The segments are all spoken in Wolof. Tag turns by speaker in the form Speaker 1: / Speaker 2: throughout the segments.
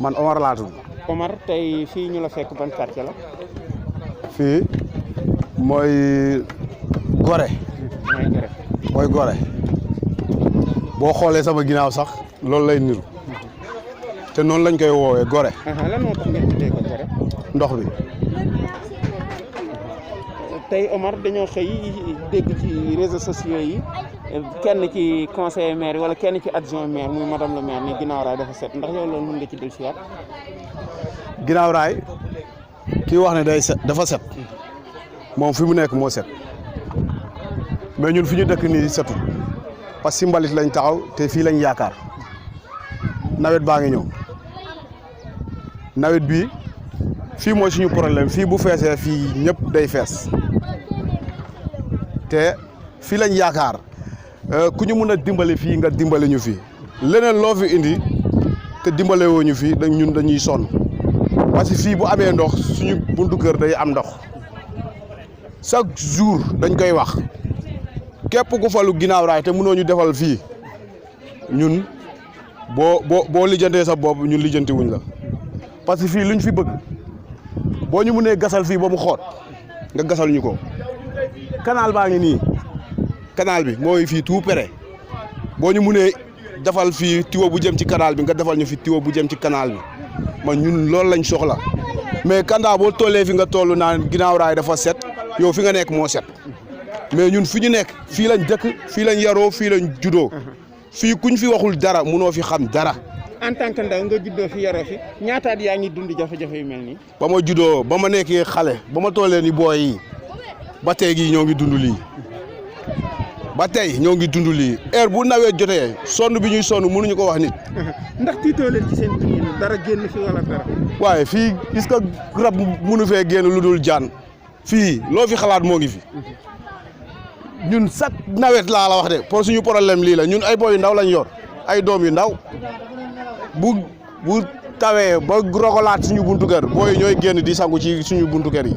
Speaker 1: man Omar laa tudd.
Speaker 2: Omar tey fii ñu la fekk ban quartier la.
Speaker 1: fii mooy Gorée. mooy Gorée boo xoolee sama ginnaaw sax loolu lay niru te noonu lañ koy woowee Gorée.
Speaker 2: lan moo tax ngeen tuddee ko Gorée.
Speaker 1: ndox bi.
Speaker 2: tey Omar dañoo xëy dégg ci réseaux sociaux yi kenn ci conseiller maire wala kenn ci adjoint maire muy madame le maire ni ginnaaw raay dafa set ndax yow loolu mën nga ci dellusiwaat.
Speaker 1: ginnaaw raay kii wax ne day set dafa set moom fi mu nekk moo set mais ñun fi ñu dëkk nii setul parce que si mbalit lañ taxaw te fii lañ yaakaar nawet baa ngi ñëw nawet bi fii mooy suñu problème fii bu feesee fii ñëpp day fees te fii lañ yaakaar ku ñu mun a dimbale fii nga dimbale ñu fii leneen loo fi indi te dimbale woo ñu fii ñun dañuy sonn parce que fii bu amee ndox suñu buntu kër day am ndox chaque jour dañ koy wax képp ku falu ginnaaw raay te mënoo ñu defal fii ñun boo lijjantee sa bopp ñun lijjanti wuñ la parce que fii luñ fi bëgg boo ñu mënee gasal fii ba mu xoot nga gasal ñu ko canal baa ngi nii canal bi mooy fii tout près boo ñu mënee defal fii tuyau bu jëm ci canal bi nga defal ñu fi tuyau bu jëm ci canal bi man ñun loolu lañ soxla mais Kanda boo tollee fi nga toll naan ginnaaw raay dafa set yow fi nga nekk moo set mais ñun fi ñu nekk fii lañ dëkk fii lañ yaroo fii lañ judoo fii kuñ fi waxul dara munoo fi xam dara.
Speaker 2: en tant que ndaw nga juddoo fi yaroo fi ñaataat yaa ngi dund jafe-jafe yu mel nii.
Speaker 1: ba ma juddoo ba ma nekkee xale ba ma tollee ni booy yi ba tey gii ñoo ngi dund lii ba tey ñoo ngi dund lii heure bu nawet jotee sonn bi ñuy sonn mënuñu ko wax nit.
Speaker 2: ndax tiitoo leen ci seen dund dara génn fi wala dara.
Speaker 1: waaye fii gis nga rab mënu fee génn lu dul jaan fii loo fi xalaat moo ngi fi ñun chaque nawet laa la wax de pour suñu problème lii la ñun ay boy yu ndaw lañ yor ay doom yu ndaw bu tawee ba rogalaat suñu buntu kër booy ñooy génn di sangu ci suñu buntu kër yi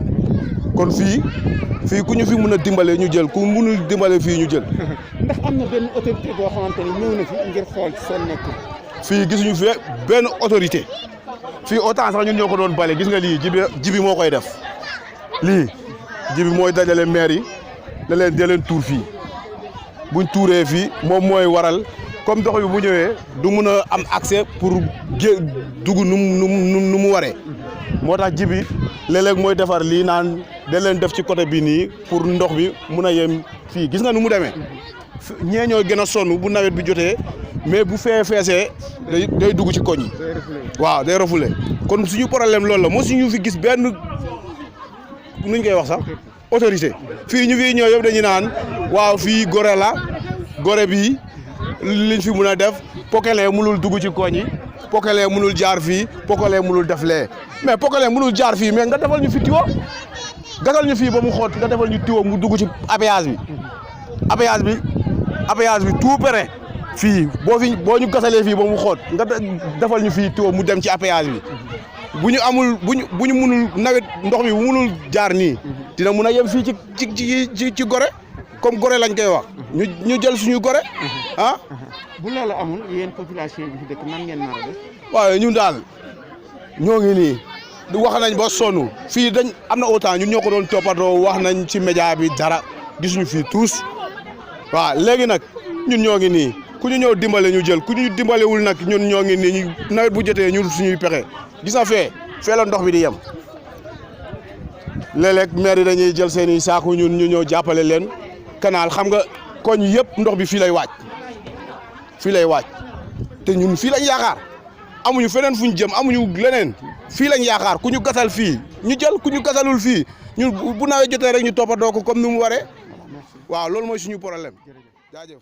Speaker 1: kon fii ku ñu fi mën a dimbale ñu jël ku mënul dimbale fii ñu jël.
Speaker 2: ndax am na benn autorité boo xamante ni ñëw na fi ngir xool ci seen nekk.
Speaker 1: fii gisuñu fi benn autorité fii autant sax ñun ñoo ko doon bale gis nga lii jibi moo koy def lii jibi mooy dajale maire yi ne leen dee leen tuur fii buñ tuuree fii moom mooy waral comme ndox bi bu ñëwee du mun a am accès pour dugg nu mu waree moo tax jibi léeg-léeg mooy defar lii naan da leen def ci côté bi nii pour ndox bi mun a yem fii gis nga nu mu demee ñee ñoo gën a sonn bu nawet bi jotee mais bu feesee day dugg ci koñ yi waaw day refoulé kon suñu problème loolu la moo suñu fi gis benn nuñ koy wax sax autorité fii ñu fi ñëw yëpp dañu naan waaw fii Gorée la Gorée bii liñ fi mun a def Pokelin mënul dugg ci koñ yi Pokelin mënul jaar fii Pokelin mënul def lee mais Pokelin mënul jaar fii mais nga defal ñu fi tiwo gasal ñu fii ba mu xoot nga defal ñu tiwo mu dugg ci abayage bi tout près fii boo ñu gasalee fii ba mu xoot nga defal ñu fii tiwo mu dem ci abayage bi bu ñu munul nawet ndox mi bu munul jaar nii dina mun a yem fii ci Gorée comme Gorée lañ koy wax ñu jël suñu Gorée ah.
Speaker 2: bu loolu amul yéen population bi fi dëkk nan ngeen nar a def.
Speaker 1: waaye ñun daal ñoo ngi nii wax nañ ba sonn fii dañ am na autant ñun ñoo ko doon toppatoo wax nañ ci média bi dara gisuñu fii tous waaw léegi nag ñun ñoo ngi nii ku ñu ñëw dimbale ñu jël ku ñu dimbalewul nag ñun ñoo ngi nii nawet bu jotee ñun suñuy pexe gis nga fee la ndox bi di yem léeg-léeg maire yi dañuy jël seen i saako ñun ñu ñëw jàppale leen canal xam nga koñ yëpp ndox bi fii lay wàcc te ñun fii lañ yaakaar amuñu feneen fuñ jëm amuñu leneen fii lañ yaakaar ku ñu gasal fii ñu jël ku ñu gasalul fii ñun bu nawet jotee rek ñu toppatoo ko comme ni mu waree waaw loolu mooy suñu problème jaajëf